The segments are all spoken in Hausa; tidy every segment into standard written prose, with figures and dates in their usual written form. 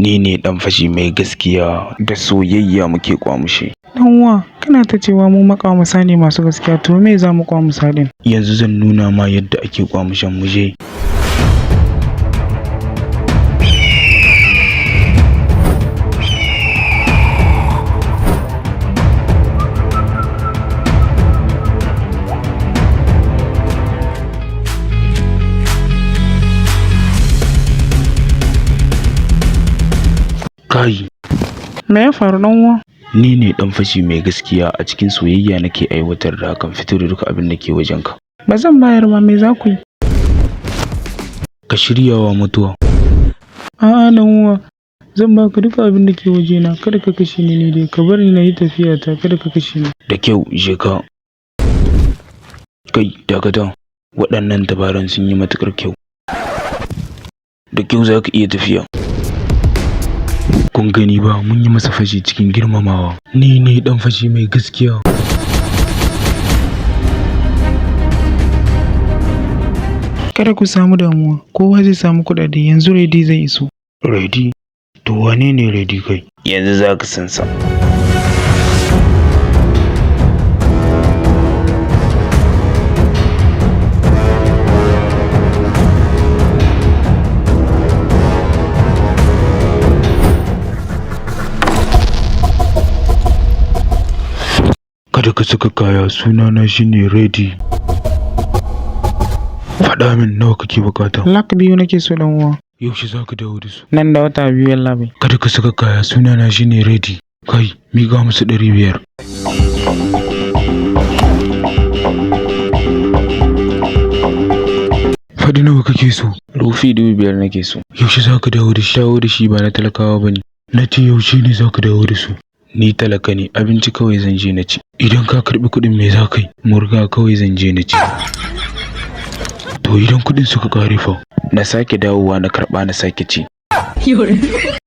Ni ne ɗan fashi mai gaskiya, da soyayya muke kwamushe. Dan uwa, kana ta cewa mu makwamusa ne masu gaskiya, to me zamu kwamusa din? Yanzu zan nuna ma yadda ake kwamushen, muje. Kai. Me ya faru dan uwa? Ni ne ɗan fashi mai gaskiya, a cikin soyayya nake aiwatar da hakan, fito da duka abin da ke wajenka. Ba zan bayar ba, me za ku yi? Ka shirya wa mutuwa. A'a dan uwa, zan baka duka abin da ke wajena, kada ka kashe ni, ni dai ka bar ni na yi tafiyata, kada ka kashe ni. Da kyau, je ka. Kai, dakata. Waɗannan tabaran sun yi matuƙar kyau. Da kyau za ka iya tafiya. Kun gani ba, mun yi masa fashi cikin girmamawa. Ni ne ɗan fashi mai gaskiya. Kada ku samu damuwa, kowa zai samu kuɗaɗe, yanzu Ready zai iso. Ready? To wane ne Ready kai? Yanzu za ka san sa. Kada ka saka kaya, sunana shine Ready. Faɗa min nawa kake bukata. Lak 2 nake so dan uwa. Yaushe za ka dawo da su? Nan da wata 2 yallaɓai. Kada ka saka kaya, sunana shine Ready. Kai, miƙa musu 500. Faɗi nawa kake so. Rufi 5,000 nake so. Yaushe za ka dawo da shi? Dawo da shi ba na talakawa ba ne. Na ce yaushe ne za ka dawo da su? Ni talaka ne, abinci kawai zan je na ci. Idan ka karɓi kuɗin me za ka yi? Murga kawai zan je na ci. To idan kuɗin suka ƙare fa? Na sake dawowa na karɓa na sake ci.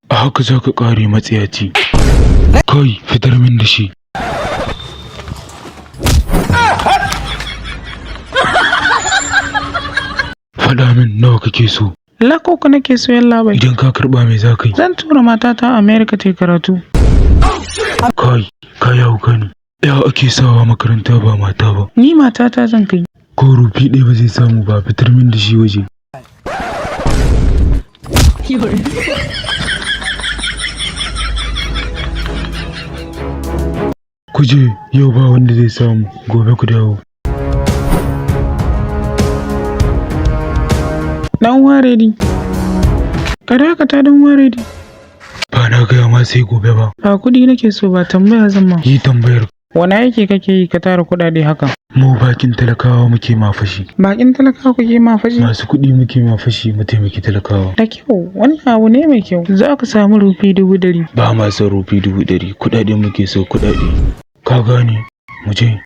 A haka za ka ƙare matsiyaci. Kai, fitar min da shi. Faɗa min nawa kake so. Lak 3 nake so yallaɓai. Idan ka karɓa me za ka yi? Zan tura matata America ta yi karatu. Kai, ka yi hauka ne. Ya ake sawa makaranta ba mata ba. Ni matata zan kai. Ko rufi ɗaya ba zai samu ba, fitar min da shi waje. Ku je, yau ba wanda zai samu, gobe ku dawo. Dan uwa Ready. Ka dakata dan uwa Ready. Ba na gaya ma sai gobe ba. Ba kuɗi nake so ba, tambaya zan ma. Yi tambayar. Wane aiki kake yi ka tara kuɗaɗe haka? Mu bakin talakawa muke ma fashi. Bakin talakawa kuke ma fashi? Masu kuɗi muke ma fashi mu taimaki talakawa. Da kyau, wannan abu ne mai kyau. Za ka samu rufi 100,000. Ba ma son rufi 100,000, kuɗaɗe muke so kuɗaɗe. Ka gane, mu je.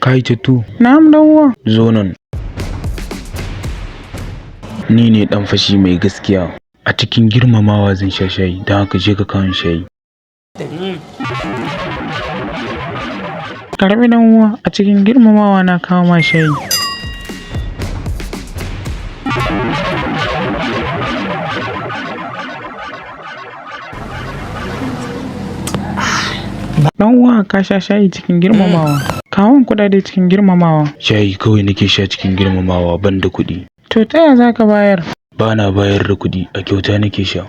Kai Jattu. Na'am dan uwa. Zo nan. Ni ne ɗan fashi mai gaskiya. A cikin girmamawa zan sha shayi, don haka je ka kawo shayi. Karɓi dan uwa, a cikin girmamawa na kawo ma shayi. Dan uwa ka sha shayi cikin girmamawa. Kawon kuɗaɗe cikin girmamawa. Shayi kawai nake sha cikin girmamawa ban da kuɗi. To ta ya za ka bayar? Ba na bayar da kuɗi, a kyauta nake sha.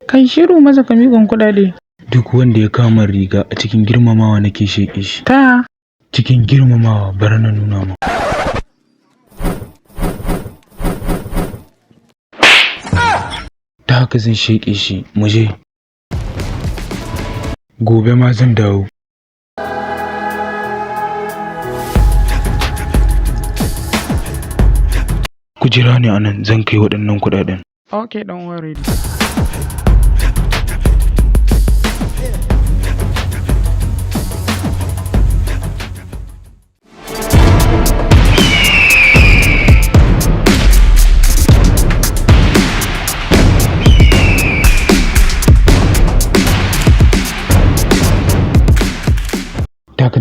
Kai shiru maza ka miƙon kuɗaɗe. Duk wanda ya kama riga a cikin girmamawa nake sheƙe shi. Ta. Cikin girmamawa bari na nuna ma. Ta haka zan sheƙe shi, mu je. Gobe ma zan dawo. Ku jira ni a nan, zan kai waɗannan kuɗaɗen. Ok dan uwa Ready.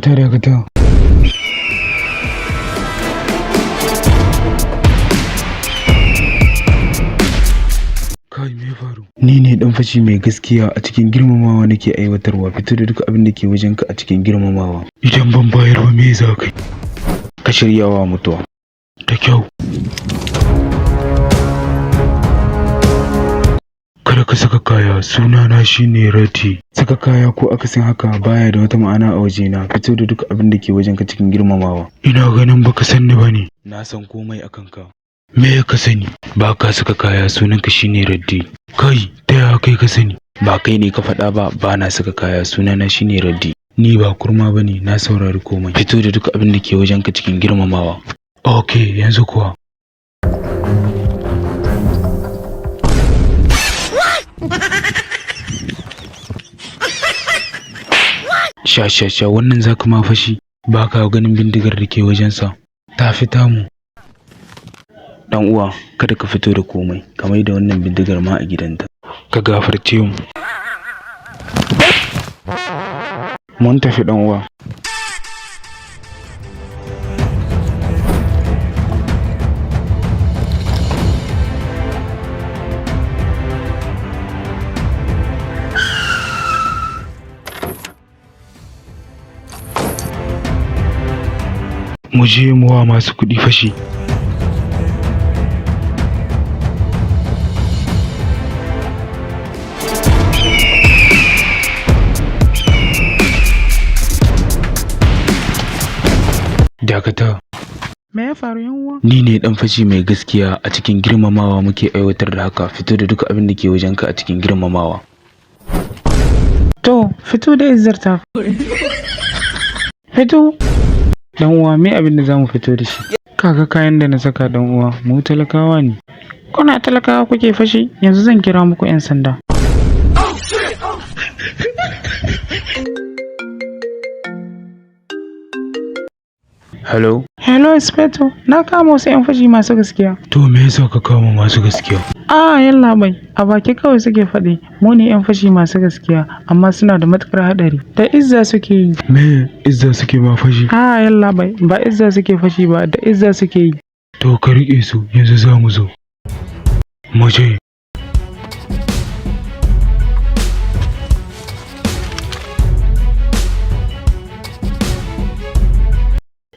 Dakata, dakata. Kai, me ya faru? Ni ne dan fashi mai gaskiya, a cikin girmamawa nake aiwatarwa. Fito da duk abin da ke wajenka a cikin girmamawa. Idan ban bayar ba, me za ka yi? Ka shirya wa mutuwa. Da kyau. Kada ka saka kaya, sunana shine Rati. Saka kaya ko akasin haka baya da wata ma'ana a wajena. Fito da duk abin da ke wajenka cikin girmamawa. Ina ganin baka san ni bane. Na san komai akan ka. Me ka sani? Ba ka saka kaya, sunanka shine Raddi. Kai, ta yaya kai ka sani? Ba kai ne ka faɗa ba, ba na saka kaya, sunana shine Raddi. Ni ba kurma bane, na saurari komai. Fito da duk abin da ke wajenka cikin girmamawa. Ok, yanzu kuwa. Sha sha sha, wannan zaka ma fashi. Ba ka ganin bindigar da ke wajensa. Ta fi tamu. Dan uwa, kada ka fito da komai, ka mai da wannan bindigar ma a gidanta. Ka gafarce mu. Mun tafi, dan uwa. Mu je mu wa masu kuɗi fashi. Dakata. Me ya faru, yan uwa? Ni ne dan fashi mai gaskiya, a cikin girmamawa muke aiwatar da haka. Fito da duk abin da ke wajenka a cikin girmamawa. To, fito da izzar ta. Fito. Dan uwa, me abin da zamu fito da shi? Kaga kayan da na saka, dan uwa, mu talakawa ne. Kuna talakawa kuke fashi? Yanzu zan kira muku 'yan sanda. Hello? Hello, Inspector, na kama wasu 'yan fashi masu gaskiya. To, me yasa ka kama masu gaskiya? Ah, yallaɓai, a baki kawai suke faɗi, mu ne 'yan fashi masu gaskiya, amma suna da matuƙar haɗari. Da izza suke yi. Me izza suke ma fashi? Ah, yallaɓai, ba izza suke fashi ba, da izza suke yi. To, ka riƙe su, yanzu za mu zo. Mu je.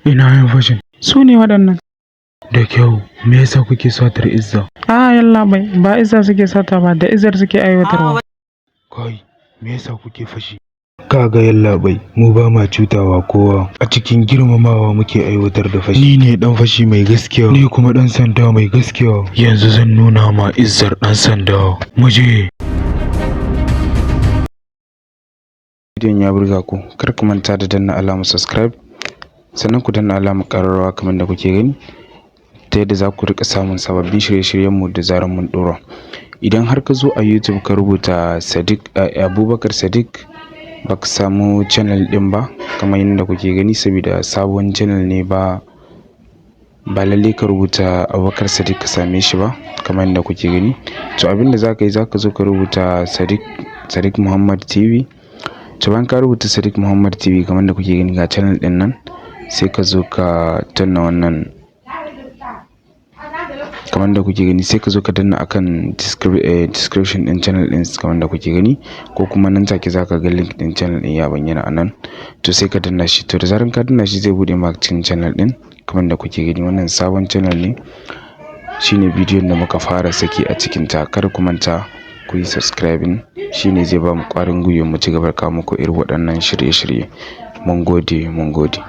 Ina yan fashin? Su ne waɗannan. Da kyau, me yasa kuke satar izza? Ah, yallaɓai, ba izza suke sata ba, da izzar suke aiwatarwa. Kai, me yasa kuke fashi? Kaga yallaɓai, mu ba ma cutawa kowa. A cikin girmamawa muke aiwatar da fashi. Ni ne dan fashi mai gaskiya, ni kuma dan sanda mai gaskiya. Yanzu zan nuna ma izzar dan sanda. Mu je. Bidiyon ya burga ku, kar ku manta da danna alamar subscribe, sannan ku danna alamar ƙararrawa kamar da kuke gani, ta yadda za ku riƙa samun sababbin shirye-shiryenmu da zarar mun ɗora. Idan har ka zo a YouTube ka rubuta Sadiq, Abubakar Sadiq, baka samu channel ɗin ba kamar yadda kuke gani, saboda sabon channel ne, ba lalle ka rubuta Abubakar Sadiq ka same shi ba kamar yadda kuke gani. To, abin da zaka yi, zaka zo ka rubuta Sadiq Muhammad TV. To, bayan ka rubuta Sadiq Muhammad TV kamar yadda kuke gani, ga channel ɗin nan, sai ka zo ka danna wannan kamar da kuke gani, sai ka zo ka danna akan description din channel din kamar da kuke gani, ko kuma nan take zaka ga link din channel din ya bayyana a nan. To, sai ka danna shi. To, da zaran ka danna shi, zai bude maka cikin channel din kamar da kuke gani. Wannan sabon channel ne, shine bidiyon da muka fara saki a cikin ta. Kar ku manta ku yi subscribing, shine zai ba mu ƙwarin gwiwa mu ci gaba da kawo muku irin waɗannan shirye-shirye. Mun gode, mun gode.